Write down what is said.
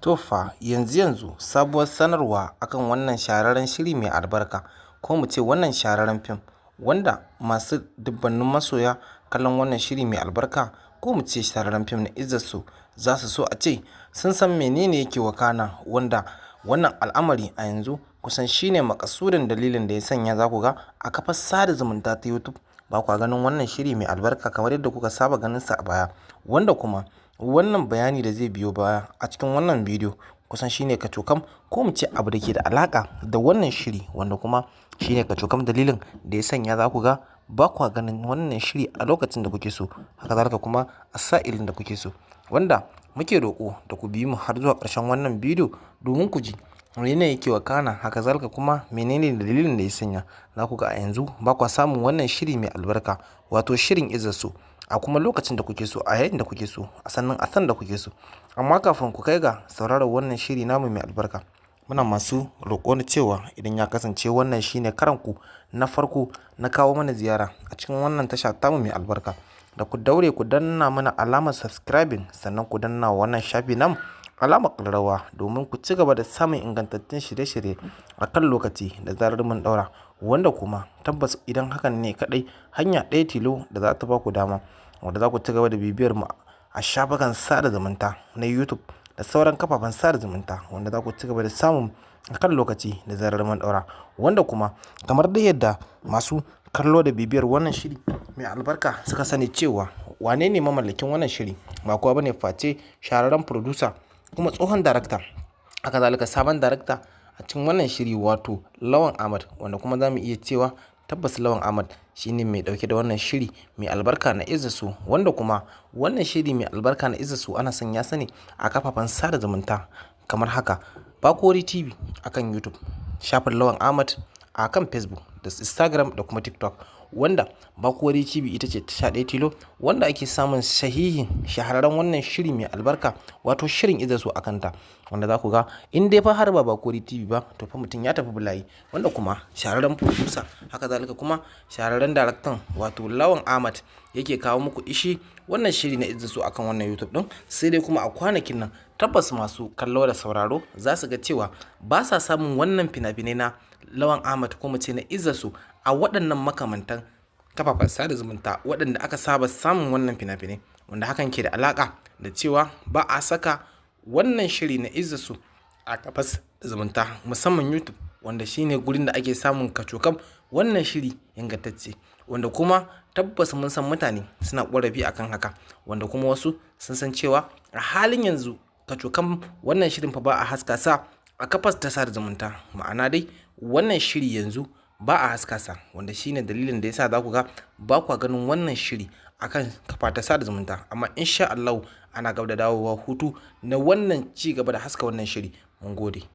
To fa yanzu-yanzu sabuwar sanarwa akan wannan shahararren shiri mai albarka, ko mu ce wannan shahararren fim, wanda masu dubunnan masoya kallon wannan shiri mai albarka, ko mu ce shahararren fim na Izzar So, za su so a ce sun san menene yake wakana, wanda wannan al'amari a yanzu kusan shine maƙasudin dalilin da ya sanya za ku ga a kafar sada zumunta ta YouTube ba kwa ganin wannan shiri mai albarka kamar yadda kuka saba ganin sa a baya, wanda kuma wannan bayani da zai biyo baya a cikin wannan bidiyo kusan shine kacokam, ko mu ce abu da ke da alaka da wannan shiri, wanda kuma shine kacokam dalilin da ya sanya za ku ga ba kwa ganin wannan shiri a lokacin da kuke so, haka zalika kuma a sa'ilin da kuke so, wanda muke roƙo da ku bi mu har zuwa ƙarshen wannan bidiyo domin ku ji menene yake wakana, haka zalika kuma menene dalilin da ya sanya za ku ga a yanzu ba kwa samun wannan shiri mai albarka, wato shirin Izzar So, a kuma lokacin da kuke so, a yayin da kuke so, a sannan a san da kuke so. Amma kafin ku kai ga sauraron wannan shiri namu mai albarka, muna masu roƙo na cewa idan ya kasance wannan shine karanku na farko na kawo mana ziyara a cikin wannan tasha tamu mai albarka, da ku daure ku danna mana alamar subscribing, sannan ku danna wannan shafi namu alamar ƙararrawa domin ku ci gaba da samun ingantattun shirye-shirye a kan lokaci da zarar mun ɗaura, wanda kuma tabbas idan hakan ne kaɗai hanya ɗaya tilo da za ta ba ku dama wanda za ku ci gaba da bibiyar mu a shafukan sada zumunta na YouTube da sauran kafafen sada zumunta, wanda za ku ci gaba da samun a kan lokaci da zarar mun ɗaura, wanda kuma kamar dai yadda masu kallo da bibiyar wannan shiri mai albarka suka sani cewa wane ne mamallakin wannan shiri, ba kowa bane face shahararren producer kuma tsohon darakta, haka zalika sabon darakta a cikin wannan shiri, wato Lawan Ahmad, wanda kuma za mu iya cewa tabbas Lawan Ahmad shine mai dauke da wannan shiri mai albarka na Izzar So, wanda kuma wannan shiri mai albarka na Izzar So ana sanya sa ne a kafafen sada zumunta kamar haka: Bakori TV akan YouTube, shafin Lawan Ahmad a kan Facebook da Instagram da kuma TikTok, wanda Bakori TV ita ce tasha ɗaya tilo wanda ake samun sahihin shahararren wannan shiri mai albarka, wato shirin Izzar So, a kanta, wanda za ku ga in dai fa har ba Bakori TV ba, to fa mutum ya tafi bulayi, wanda kuma shahararren producer, haka zalika kuma shahararren daraktan, wato Lawan Ahmad, yake kawo muku ishi wannan shiri na Izzar So akan wannan YouTube din. Sai dai kuma a kwanakin nan tabbas masu kallo da sauraro za su ga cewa ba sa samun wannan fina-finai na Lawan Ahmad, ko mu ce na Izzar So, a waɗannan makamantan kafafen sada zumunta waɗanda aka saba samun wannan fina-finai, wanda hakan ke da alaƙa da cewa ba a saka wannan shiri na Izzar So a kafar zumunta, musamman YouTube, wanda shine gurin da ake samun kacokam wannan shiri ingantacce, wanda kuma tabbas mun san mutane suna ƙorafi akan haka, wanda kuma wasu sun san cewa a halin yanzu kacokam wannan shirin fa ba a haska sa a kafar ta sada zumunta. Ma'ana dai wannan shiri yanzu ba a haska sa, wanda shine dalilin da yasa za ku ga ba kwa ganin wannan shiri akan kafa ta sada zumunta. Amma insha Allah ana gab da dawowa hutu na wannan ci gaba da haska wannan shiri. Mun gode.